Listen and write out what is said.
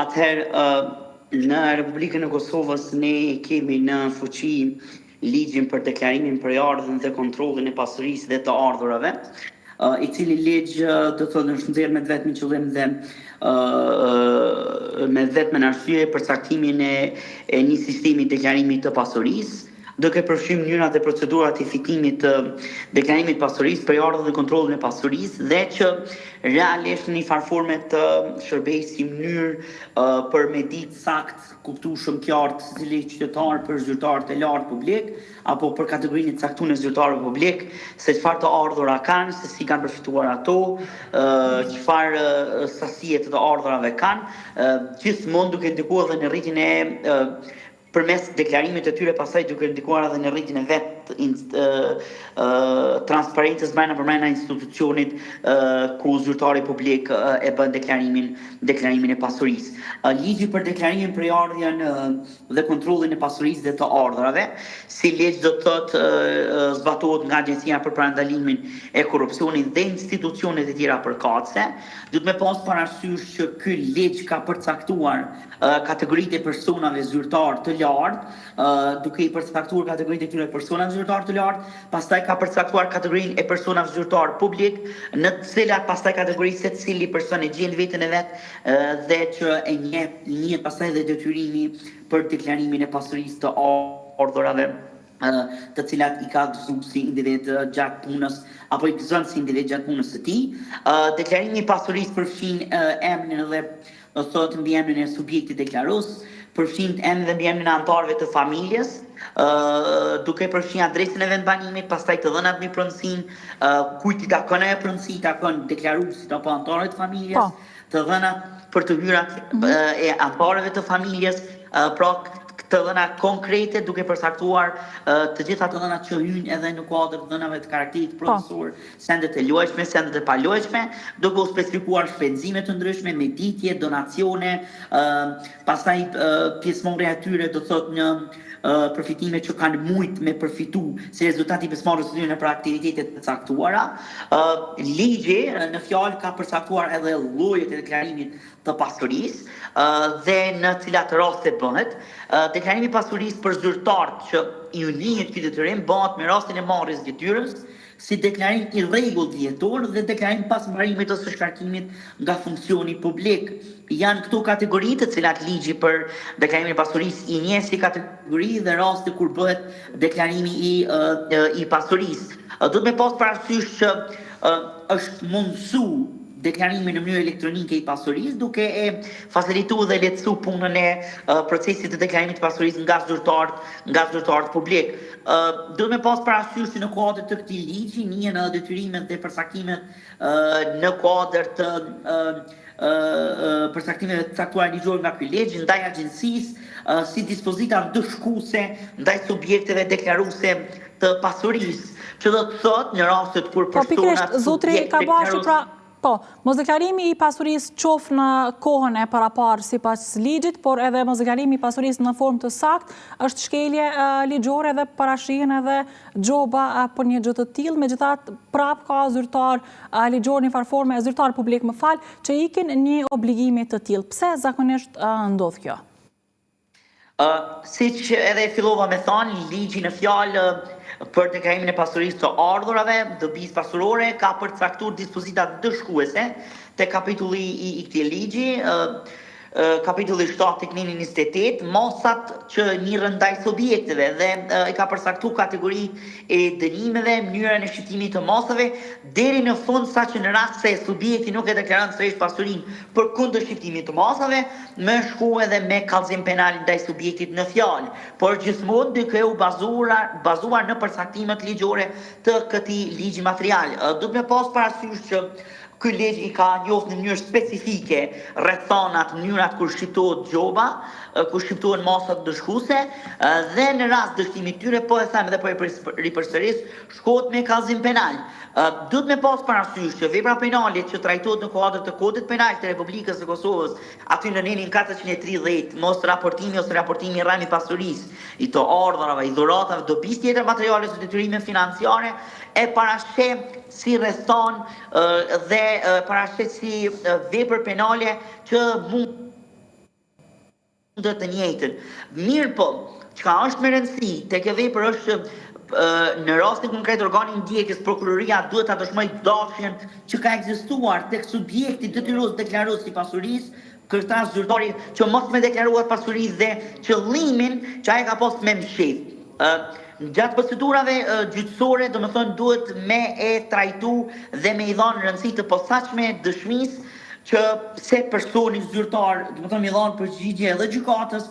atëherë në Republikën e Kosovës ne kemi në fuqi ligjin për deklarimin prejardhjen dhe kontrollin e pasurisë dhe të ardhurave, i cili ligj do të thotë është nxjerrë me të vetmin qëllim dhe me të vetmen arsye përcaktimin e e një sistemi deklarimi të pasurisë, duke përfshirë mënyrat dhe procedurat e fitimit të deklarimit të pasurisë, prejardhjen dhe kontrollin e pasurisë dhe që realisht në një farë forme të shërbejë si mënyrë për me ditë sakt kuptueshëm qartë secili qytetar për zyrtarët e lartë publik apo për kategorinë e caktuar e zyrtarëve publik se çfarë të ardhura kanë, se si kanë përfituar ato, çfarë sasie të të ardhurave kanë, gjithmonë duke ndikuar edhe në rritjen e përmes deklarimit të tyre pastaj duke ndikuar edhe në rritjen e vetë transparencës brenda përbrenda institucionit ku zyrtari publik e bën deklarimin deklarimin e pasurisë. Ligji për deklarimin prejardhjen dhe kontrollin e pasurisë dhe të ardhurave, si ligj do të thotë zbatohet nga Agjencia për Parandalimin e Korrupsionit dhe institucionet e tjera përkatëse. Duhet me pas parasysh që ky ligj ka përcaktuar kategoritë e personave zyrtarë të lartë, duke i përcaktuar kategoritë e këtyre personave zyrtarë të lartë, pastaj ka përcaktuar kategorinë e personave zyrtarë publik, në të cilat pastaj kategori secili person e gjen veten e vet dhe që e njeh njihet pastaj edhe detyrimi për deklarimin e pasurisë të ardhurave të cilat i ka gëzu si individ gjatë punës apo i gëzon si individ gjatë punës së tij. Deklarimi i pasurisë përfshin emrin dhe do të thotë mbiemrin e subjektit deklarues, përfshin emrin dhe mbiemrin e anëtarëve të familjes, duke përfshirë adresën e vendbanimit, pastaj të dhënat mbi pronësinë, kujt i takon ajo pronësi, i takon deklaruesit apo anëtarëve të familjes, po. të dhënat për të hyrat mm -hmm. e anëtarëve të familjes, pra të dhëna konkrete duke përcaktuar të gjitha të dhënat që hyjnë edhe në kuadër të dhënave të karakterit po. pronësor, sendet e luajtshme, sendet e paluajtshme, duke u specifikuar shpenzime të ndryshme, mëditje, donacione, pastaj pjesëmarrja e tyre do të thotë në përfitime që kanë mujt me përfitu si rezultat i pjesëmarrjes së tyre nëpër aktivitete të caktuara. Ligji në fjalë ka përcaktuar edhe llojet e deklarimit të pasurisë dhe në cilat raste bëhet. Deklarimi i pasurisë për zyrtarët që iu njihet ky detyrim bëhet me rastin e marrjes së detyrës, si deklarim i rregullt vjetor dhe deklarim pas mbarimit ose shkarkimit nga funksioni publik. Janë këto kategori të cilat ligji për deklarimin e pasurisë i njeh si kategori dhe raste kur bëhet deklarimi i i pasurisë. Duhet me pas parasysh që është mundësu deklarimi në mënyrë elektronike i pasurisë, duke e facilitu dhe lehtësu punën e procesit të deklarimit të pasurisë nga zyrtarët, nga zyrtarët publik. Duhet me pas parasysh që në kuadër të këtij ligji njihen edhe detyrimet dhe përcaktimet në kuadër të përcaktimeve të caktuara ligjore nga ky ligj ndaj agjencisë si dispozita ndëshkuese ndaj subjekteve deklaruese të pasurisë, që do të thotë në rastet kur po, personat subjekt deklarues pra, Po, mosdeklarimi i pasurisë qoftë në kohën e paraparë sipas ligjit, por edhe mosdeklarimi i pasurisë në formë të saktë, është shkelje ligjore dhe parashihen edhe gjoba për një gjë të tillë, megjithatë prapë ka zyrtarë ligjorë një farë forme, zyrtarë publik më fal, që ikin një obligimi të tillë. Pse zakonisht ndodh kjo? Siç edhe e fillova me thanë, ligji në fjalë për deklarimin e pasurisë të ardhurave, dobisë pasurore, ka përcaktuar dispozita ndëshkuese te kapitulli i, i këtij ligji, kapitulli 7 tek neni 28, masat që mirren ndaj subjekteve dhe i ka përcaktuar kategori e dënimeve, mënyrën e shqiptimit të masave, deri në fund sa që në rast se subjekti nuk e deklaron sërish pasurinë përkundër shqiptimit të masave, me shku edhe me kallëzim penal ndaj subjektit në fjalë, por gjithmonë duke u bazuar bazuar në përcaktimet ligjore të këtij ligji material. Duhet me pas parasysh që ky ligj i ka njohur në mënyrë specifike rrethanat, mënyrat kur shqiptohet gjoba, kur shqiptohen masat ndëshkuese dhe në rast dështimit tyre, po e them dhe po e ripërsëris, shkohet me kallëzim penal. Duhet me pas parasysh që vepra penale që trajtohet në kuadër të Kodit Penal të Republikës së Kosovës, aty në nenin 430, mos raportimi ose raportimi i rremë i pasurisë, i të ardhurave, i dhuratave, dobisë tjetër materiale ose detyrime financiare, e parasheh si rrethanë dhe parasheh si vepër penale që mund. të njëjtën. Mirëpo, çka është me rëndësi te kjo vepër është që në rastin konkret organi ndjekës, prokuroria duhet ta dëshmojë dashjen që ka ekzistuar tek subjekti detyrues deklarues i pasurisë, këtë rast zyrtari që mos me deklaru atë pasuri dhe qëllimin që ai ka pas me mshef. Gjatë procedurave gjyqësore, domethënë duhet me e trajtu dhe me i dhanë rëndësi të posaçme dëshmisë që se personi zyrtar, domethënë me i dhanë përgjigje edhe gjykatës.